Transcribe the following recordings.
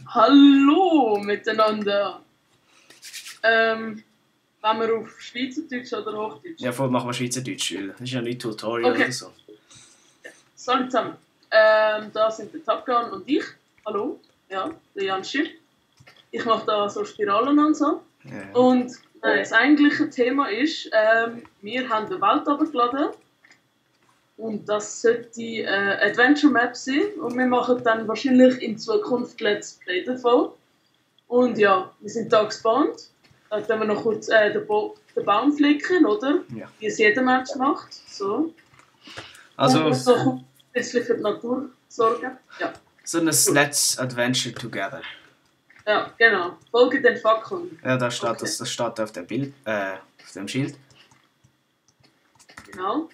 Hallo miteinander. Wollen wir auf Schweizerdeutsch oder Hochdeutsch? Ja, vorher machen wir Schweizerdeutsch, weil das ist ja nicht Tutorial Okay. oder so. Hallo zusammen. Da sind der Tapkan und ich. Hallo. Ja, der Janschi. Ich mache da so Spiralen und so. Ja. Und das eigentliche Thema ist, wir haben eine Welt runtergeladen. Und das sollte Adventure Map sein. Und wir machen dann wahrscheinlich in Zukunft Let's Play davon. Und ja, wir sind da gespawnt. Da können wir noch kurz den Baum flicken, oder? Ja. Wie es jeder Mensch macht. So. Also, Und noch ein bisschen für die Natur sorgen. Ja, so ein Let's Adventure Together. ja genau. Folge den Fackeln. Ja, da steht, Okay. das steht auf dem Bild, auf dem Schild. Genau.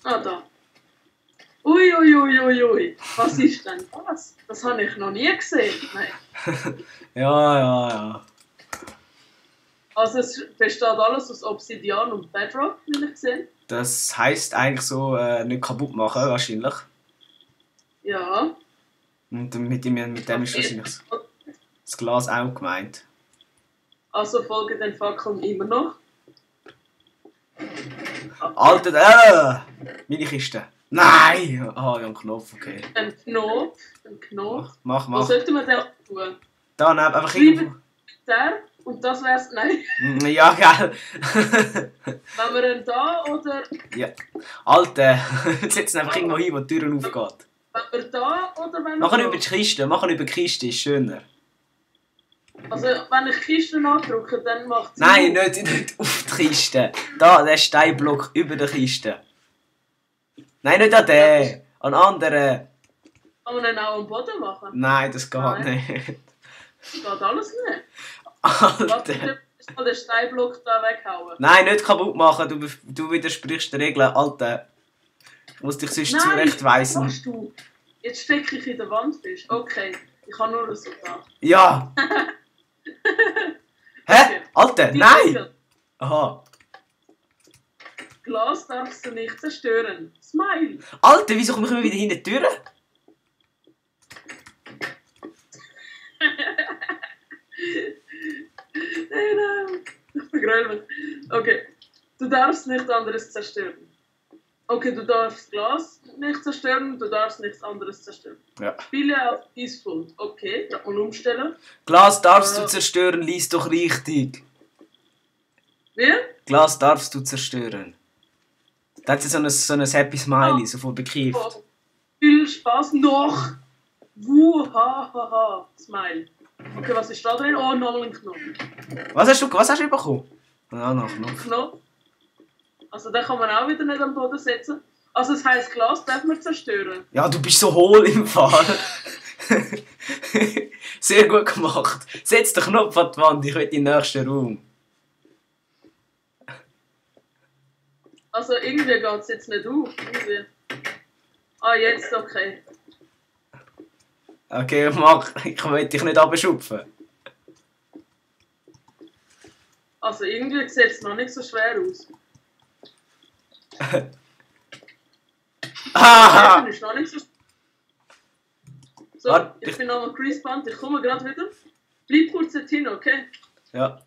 Ah, da. Ui, ui, ui, ui, ui. Was ist denn das? Das habe ich noch nie gesehen. Nein. Ja. Also es besteht alles aus Obsidian und Bedrock, wie ich sehe. Das heisst eigentlich so, nicht kaputt machen, wahrscheinlich. Ja. Und mit dem ist wahrscheinlich das Glas auch gemeint. Also folgen den Fackeln immer noch. Alter, meine Kiste. Nein! Ah, ich habe einen Knopf, okay. Ein Knopf. Ein Knopf. Mach. Was sollte man denn tun? Da neben, einfach irgendwo. Schreiben der und das wär's. Nein. Ja, gell. Wenn wir ihn da oder. Ja. Alter, setz ihn einfach irgendwo hin, wo die Tür aufgeht. Wenn wir da oder wenn wir. Machen da? über die Kiste, machen über die Kiste, ist schöner. Also wenn ich Kisten andrücke, dann macht es. Nein, nicht auf die Kiste. Da, der Steinblock über der Kiste. Nein, nicht an den, an anderen. Kann man ihn auch am Boden machen? Nein, das geht Nein. nicht. Das geht alles nicht. Warte, Alter. ich mal den Steinblock da weghauen. Nein, nicht kaputt machen, du widersprichst der Regel, Alter. Ich muss dich sonst Was zurechtweisen. machst du? Jetzt stecke ich in der Wand fest. Okay, ich habe nur so da. Ja! Hä? Okay. Alter, Die nein! Regel. Aha. Glas darfst du nicht zerstören. Smile. Alter, wieso komme ich immer wieder hinter die Tür? Nein. Ich vergröle mich. Okay. Du darfst nichts anderes zerstören. Okay, du darfst Glas nicht zerstören, du darfst nichts anderes zerstören. Ja. Spiele auf Peaceful. Okay, gerade mal umstellen. Glas darfst du zerstören, lies doch richtig. Wie? Glas darfst du zerstören. Da hat sie so ein Happy Smiley, so voll bekifft. Oh, viel Spaß noch. Wuhahaha. Smile. Okay, was ist da drin? Oh, nochmal ein Knopf. Was hast du bekommen? Ah, noch Knopf. Knopf. Also den kann man auch wieder nicht am Boden setzen. Also das heisst, Glas darf man zerstören. Ja, du bist so hohl im Fall. Sehr gut gemacht. Setz den Knopf an die Wand, ich will in den nächsten Raum. Also irgendwie geht es jetzt nicht auf. Irgendwie. Ah, jetzt okay. Okay, mach. Ich will dich nicht abschupfen. Also irgendwie sieht es noch nicht so schwer aus. Ah! Ist noch nicht so. So, Warte, ich bin nochmal respawned, ich komme gerade wieder. Bleib kurz dort hin, okay? Ja.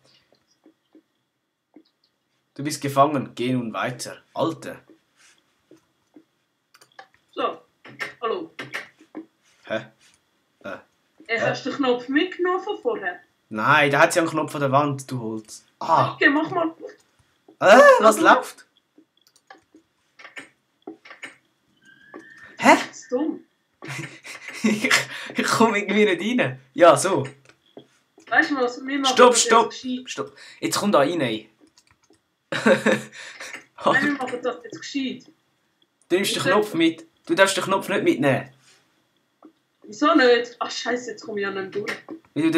Du bist gefangen, geh nun weiter. Alter. So, hallo. Hä? Hast du den Knopf mitgenommen von vorher? Nein, da hat sie einen Knopf an der Wand, du Holz. Ah! Okay, mach mal. Was läuft? Hä? Das ist dumm. ich komme irgendwie nicht rein. Ja, so. Weißt du was? Wir machen Stopp, das stopp. Jetzt gescheit. Stopp. Jetzt komm da rein. Nein, wir machen das jetzt gescheit. Du nimmst den Knopf mit. Du darfst den Knopf nicht mitnehmen. Wieso nicht? Ach scheiße, jetzt komme ich ja nicht durch. Weil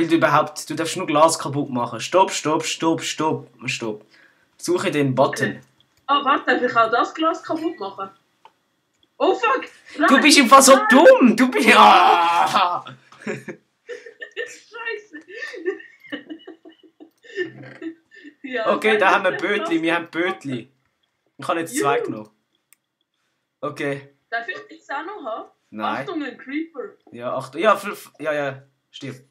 du überhaupt... Du darfst nur Glas kaputt machen. Stopp. Suche den Button. Okay. Ah, warte, darf ich auch das Glas kaputt machen? Oh fuck! Nein. Du bist im Fall so dumm! Du bist... Ah! Scheiße! Ja, Okay, da haben wir das Bötli. Wir haben Bötli. Ich habe jetzt zwei Juhu. genommen. Okay. Darf ich das auch noch haben? Nein. Achtung, ein Creeper. Ja, Achtung. Ja, ja. Stirb.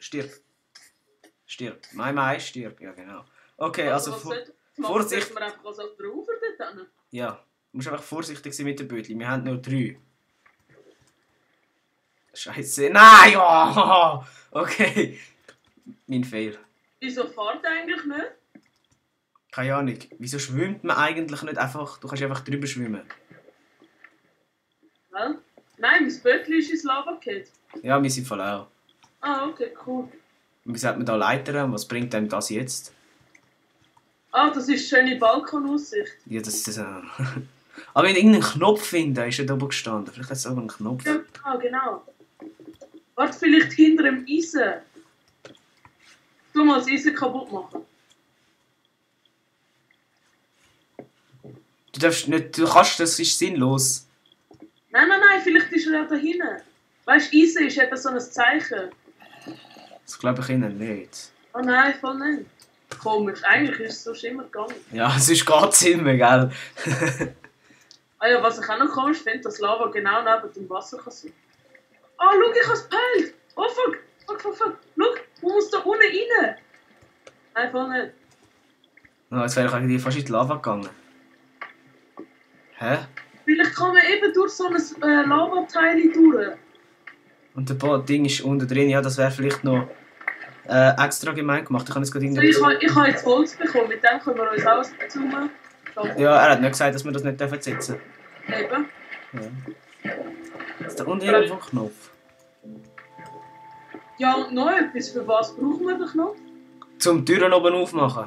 Mai, stirb. Ja, genau. Okay, also Vorsicht. Dass wir einfach als auf der Ufer dort hin. Ja, du musst einfach vorsichtig sein mit den Bötchen. Wir haben nur 3. Scheiße. Nein! Oh, okay. Mein Fehler. Wieso fährt er eigentlich nicht? Keine Ahnung. Wieso schwimmt man eigentlich nicht einfach? Du kannst einfach drüber schwimmen. Well? Nein, mein Bötchen ist ins Lava gefallen. Ja, wir sind voll auch. Ah, okay, cool. Und wie sagt man da Leitern? Was bringt einem das jetzt? Ah, das ist schöne Balkonaussicht. Ja, das ist Aber wenn ich irgendeinen Knopf finde, ist er da oben gestanden. Vielleicht hat es auch einen Knopf. Ja, genau. Warte, vielleicht hinter dem Eisen. Du mal das Eisen kaputt machen. Du darfst nicht, du kannst, das ist sinnlos. Nein, vielleicht ist er ja da hinten. Weißt du, Eisen ist eben so ein Zeichen. Das glaube ich ihnen nicht. Oh nein, voll nicht. Komisch, eigentlich ist es sonst immer gegangen. Ja, sonst geht es immer, gell? Ah ja, was ich auch noch komisch finde, dass Lava genau neben dem Wasser kann sein. Ah, schau, ich hab's gepeilt! Oh fuck! Schau, man muss da unten rein! Nein, voll nicht. No, jetzt wäre ich eigentlich fast in die Lava gegangen. Hä? Vielleicht kann man eben durch so ein Lavateil durch. Und der Ding ist unten drin, ja, das wäre vielleicht noch extra gemein gemacht. Ich kann jetzt gerade So, irgendwie... ich habe jetzt Holz bekommen, mit dem können wir uns alles zoomen. Ja, er hat nicht gesagt, dass wir das nicht setzen dürfen. Eben. Ja. Ist da unten irgendwo ein Knopf? Ja, und noch etwas. Für was brauchen wir den Knopf? Zum Türen oben aufmachen.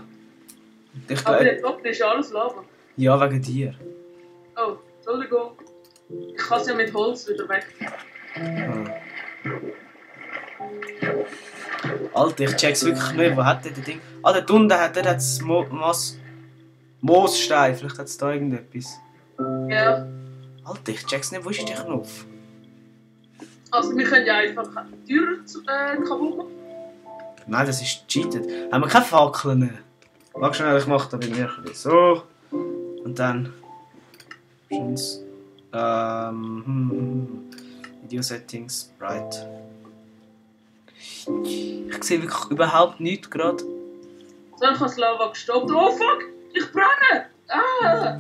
Ich Aber glaub... der Knopf ist alles Lava. Ja, wegen dir. Oh, Entschuldigung. Ich kann es ja mit Holz wieder weg. Ah. Alter, ich check's wirklich nicht. Wo hat der das Ding? Ah, da unten hat er das Moosstein. Vielleicht hat es da irgendetwas. Ja. Alter, ich check's nicht. Wo ist der Knopf? Also wir können ja einfach die Tür kaputt machen. Nein, das ist cheated. Haben wir keine Fackeln? Warte schnell, ich mach da bei mir ein bisschen so. Und dann... Schönes... Video Settings, Bright. Ich sehe wirklich überhaupt nichts gerade. So, ich habe das Lava gestoppt. Oh fuck! Ich brenne! Ah!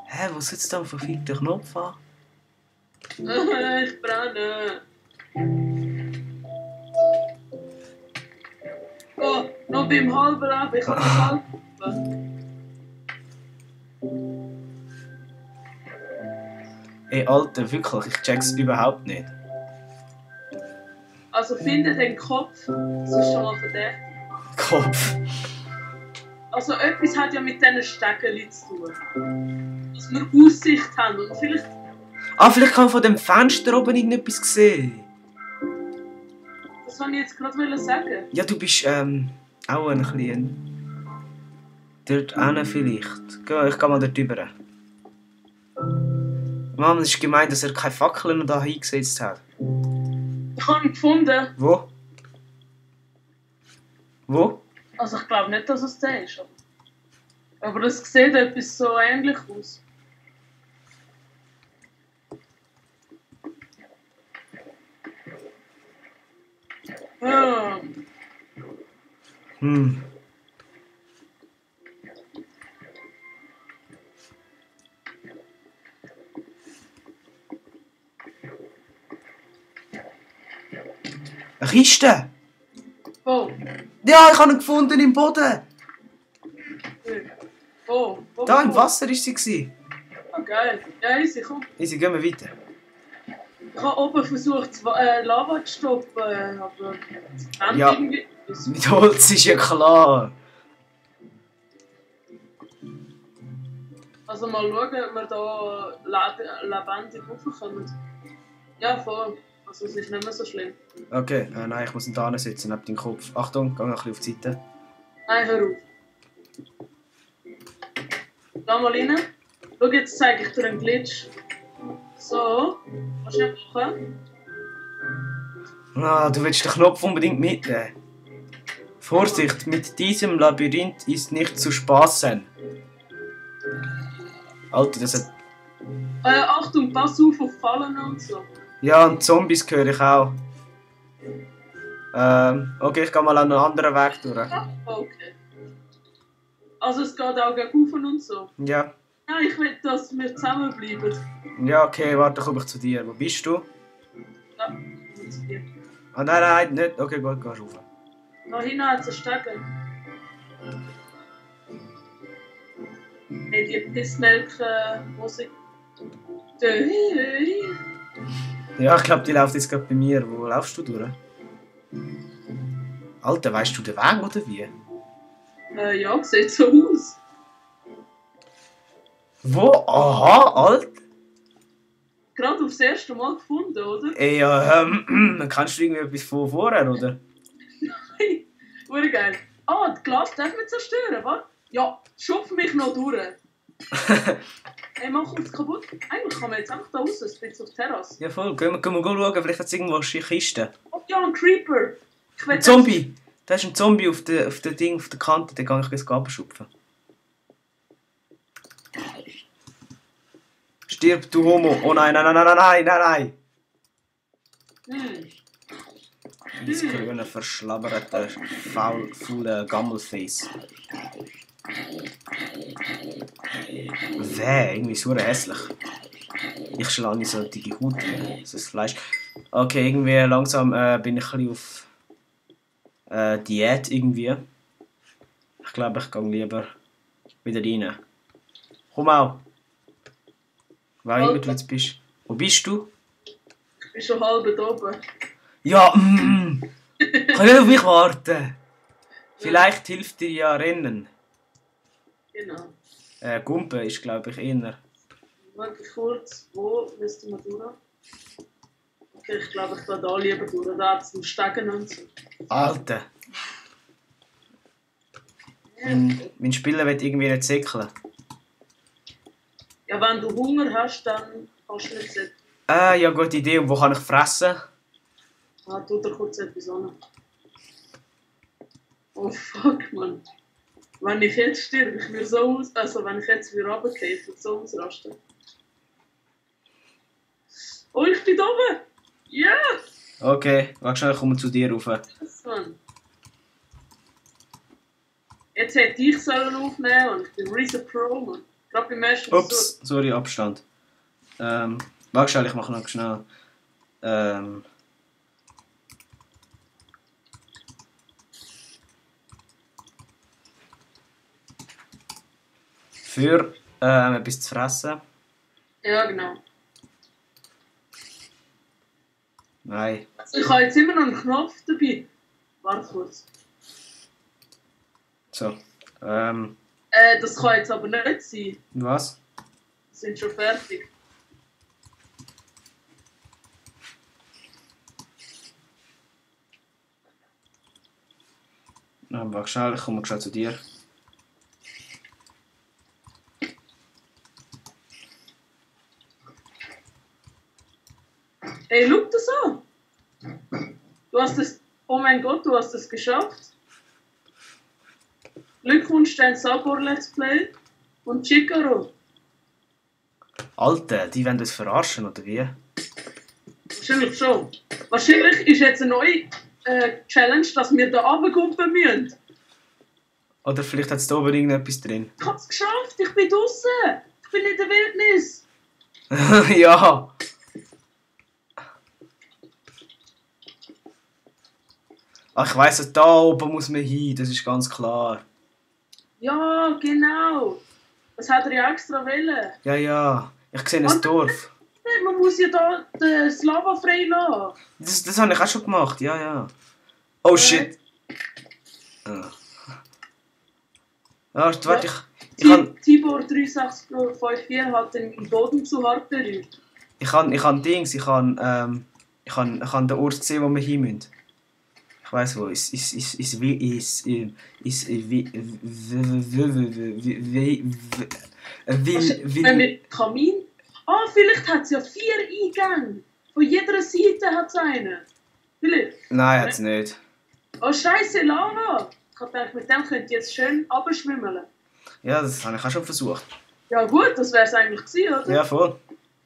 Hä, wo sitzt da ein verfickter Knopf an? Ich brenne! Oh, noch beim halben Leben. Ich habe den halben. Ey, Alter, wirklich, ich check's überhaupt nicht. Also finde den Kopf, das ist schon mal verdächtig. Kopf. Also etwas hat ja mit diesen Stecken zu tun. Dass wir Aussicht haben und vielleicht... Ah, vielleicht kann man von dem Fenster oben irgendetwas sehen. Das wollte ich jetzt gerade sagen. Ja, du bist auch ein bisschen... Dort hinten vielleicht. Geh, ich geh mal dort rüber. Mann, es ist gemeint, dass er keine Fackeln da hingesetzt hat. Ich habe ihn gefunden. Wo? Wo? Also ich glaube nicht, dass es der ist. Aber es sieht etwas so ähnlich aus. Ja. Eine Kiste! Wo? Ja, ich habe ihn gefunden im Boden! Wo? Da im Wasser war sie. Oh geil. Ja, easy, komm. Easy, gehen wir weiter. Ich habe oben versucht, Lava zu stoppen, aber es brennt Ja. irgendwie. Mit Holz ist ja klar. Also mal schauen, ob wir da lebendig raufkommen. Ja, voll. Also es ist nicht mehr so schlimm. Okay, nein, ich muss ihn da sitzen, neben dem Kopf. Achtung, geh noch ein bisschen auf die Seite. Nein, hör auf. Geh mal rein. Schau, jetzt zeige ich dir einen Glitch. So, kannst du nicht machen? Ah, du willst den Knopf unbedingt mitnehmen. Vorsicht, mit diesem Labyrinth ist nicht zu spaßen. Alter, das hat Achtung, pass auf Fallen und so. Ja, und Zombies höre ich auch. Okay, ich gehe mal an einen anderen Weg durch. Ah, okay. Also es geht auch gegen Ufen und so. Ja. Nein, ich will, dass wir zusammenbleiben. Ja, okay, warte, komme ich zu dir. Wo bist du? Ja, zu dir. Ah, nein, nicht. Okay, gut, gehst rauf. Da hinten hat es einen Stegen. Hey, die Pissmelken-Musik. Ja, ich glaube, die läuft jetzt gerade bei mir. Wo laufst du durch? Alter, weißt du den Weg oder wie? Ja, sieht so aus. Wo? Aha, Alter. Gerade aufs erste Mal gefunden, oder? Ey, ja, kannst du irgendwie etwas von vorher, oder? Nein, wurde geil. Ah, das Glas darf man zerstören, was? Ja, schupf mich noch durch. Hey, mach uns kaputt. Eigentlich kann man jetzt einfach da raus, ein bisschen auf die Terrasse. Ja, voll. Gehen wir schauen, vielleicht hat es irgendwo eine Kiste. Oh ja, ein Creeper. Ich will Ein Zombie! Da ist ein Zombie auf der Ding, auf der Kante, den kann ich jetzt abschupfen. Stirb, du Homo! Oh nein, nein, nein, nein, nein, nein, nein! Dieses grüne, verschlabberte, faule Gammelface. Irgendwie so hässlich. Ich schlage nicht solche Haut mehr, das ist Fleisch. Okay, irgendwie langsam bin ich ein bisschen auf Diät irgendwie. Ich glaube, ich gehe lieber wieder rein. Komm auch. Wer immer du jetzt bist. Wo bist du? Ich bin schon halb oben. Ja, kann nicht auf mich warten. Vielleicht hilft dir ja Rennen. Genau. Gumpen ist, glaube ich, eher. Warte kurz, wo müsste man durch? Okay, ich glaube, ich gehe da lieber durch, da zum Stegen und so. Alter. Mein Spieler will irgendwie nicht säckeln. Ja, wenn du Hunger hast, dann kannst du nicht säckeln. Ja, gute Idee. Und wo kann ich fressen? Ah, tut dir kurz etwas an. Oh fuck, man. Wenn ich jetzt stirb, ich mir so aus... Also, wenn ich jetzt wieder runtergehe, ich würde so ausrasten. Oh, ich bin oben! Ja! Yeah! Okay, warte schnell, ich komme zu dir rauf. Das, Mann. Jetzt hätte ich sollen aufnehmen und ich bin Reese Pro, Mann. Gerade beim ersten Versuch. Ups, sorry, Abstand. Warte schnell, ich mache noch schnell. Für etwas zu fressen. Ja, genau. Nein. Also ich habe jetzt immer noch einen Knopf dabei. Warte kurz. So. Das kann jetzt aber nicht sein. Was? Wir sind schon fertig. Warte schnell, ich komme schon zu dir. Ey, schau das an! Du hast das... Oh mein Gott, du hast es geschafft! Glückwunsch, dein Sabor Let's Play und Chikaro. Alter, die wollen das verarschen, oder wie? Wahrscheinlich schon. Wahrscheinlich ist jetzt eine neue Challenge, dass wir da runterkumpen müssen. Oder vielleicht hat es da oben irgendetwas drin. Ich hab's geschafft, ich bin draußen. Ich bin in der Wildnis. Ja! Ach, ich weiss, da oben muss man hin, das ist ganz klar. Ja, genau. Das hat er ja extra wollen. Ja, ja. Ich sehe ein Dorf. Man muss ja da das Lava freilassen. Das habe ich auch schon gemacht, ja, ja. Oh shit. Ah. Ja, warte, ich kann... Tibor 3654 hat den Boden zu hart berührt. Ich kann den Ort sehen, wo wir hin müssen. Ich weiss wo. Mit Kamin? Ah, vielleicht hat es ja 4 Eingänge. Von jeder Seite hat es einen. Vielleicht. Nein, hat es nicht. Oh, Scheiße, Lava! Ich hab gedacht, mit dem könnt ihr jetzt schön abschwimmeln. Ja, das habe ich auch schon versucht. Ja gut, das wär's eigentlich gewesen, oder? Ja, voll.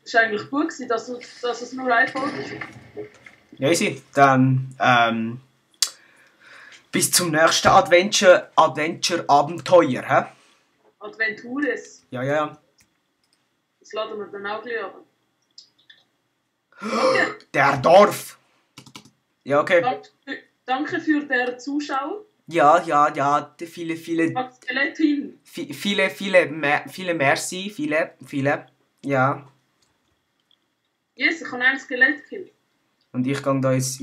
Es war eigentlich gut, dass es nur eine Folge ist. Ja, easy. Dann, bis zum nächsten Adventure-Abenteuer, hä? Adventures. Ja. Das laden wir dann auch gleich ab. Okay. Der Dorf! Ja, okay. Danke für den Zuschauer. Ja, viele, Skelett hin. viele Merci, viele, ja. Yes, ich habe ein Skelett gekillt. Und ich gehe da ins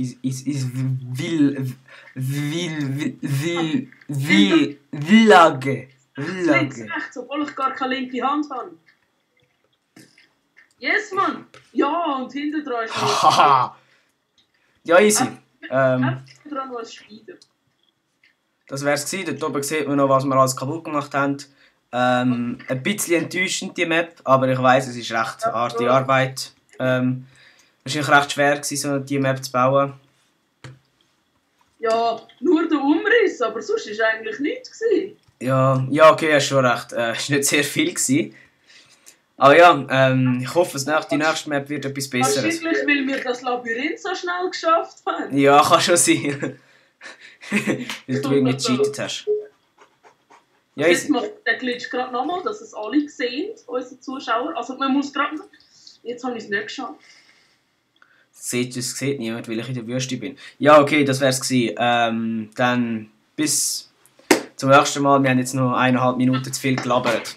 Village. Links, rechts, obwohl ich gar keine linke Hand habe. Yes, Mann! Ja, und hinten dran ist Haha! Ja, easy. Hinten dran war ein Spider. Das wär's gewesen. Dort oben sieht man noch, was wir alles kaputt gemacht haben. Ein bisschen enttäuschend, die Map, aber ich weiss, es ist recht harte Arbeit. Wahrscheinlich recht schwer gewesen, so die Map zu bauen. Ja, nur der Umriss, aber sonst war eigentlich nichts gewesen. Ja, okay, hast schon recht. Es war nicht sehr viel gewesen. Aber ja, ich hoffe, die nächste Map wird etwas Besseres. Wahrscheinlich, weil wir das Labyrinth so schnell geschafft haben. Ja, kann schon sein. Weil du irgendwie gecheatet hast. Ja, jetzt macht der Glitch gerade nochmal, dass es alle sehen, unsere Zuschauer. Also man muss gerade... Jetzt habe ich es nicht geschafft. Es sieht niemand, weil ich in der Wüste bin. Ja, okay, das wär's gewesen. Dann bis zum nächsten Mal. Wir haben jetzt noch 1,5 Minuten zu viel gelabert.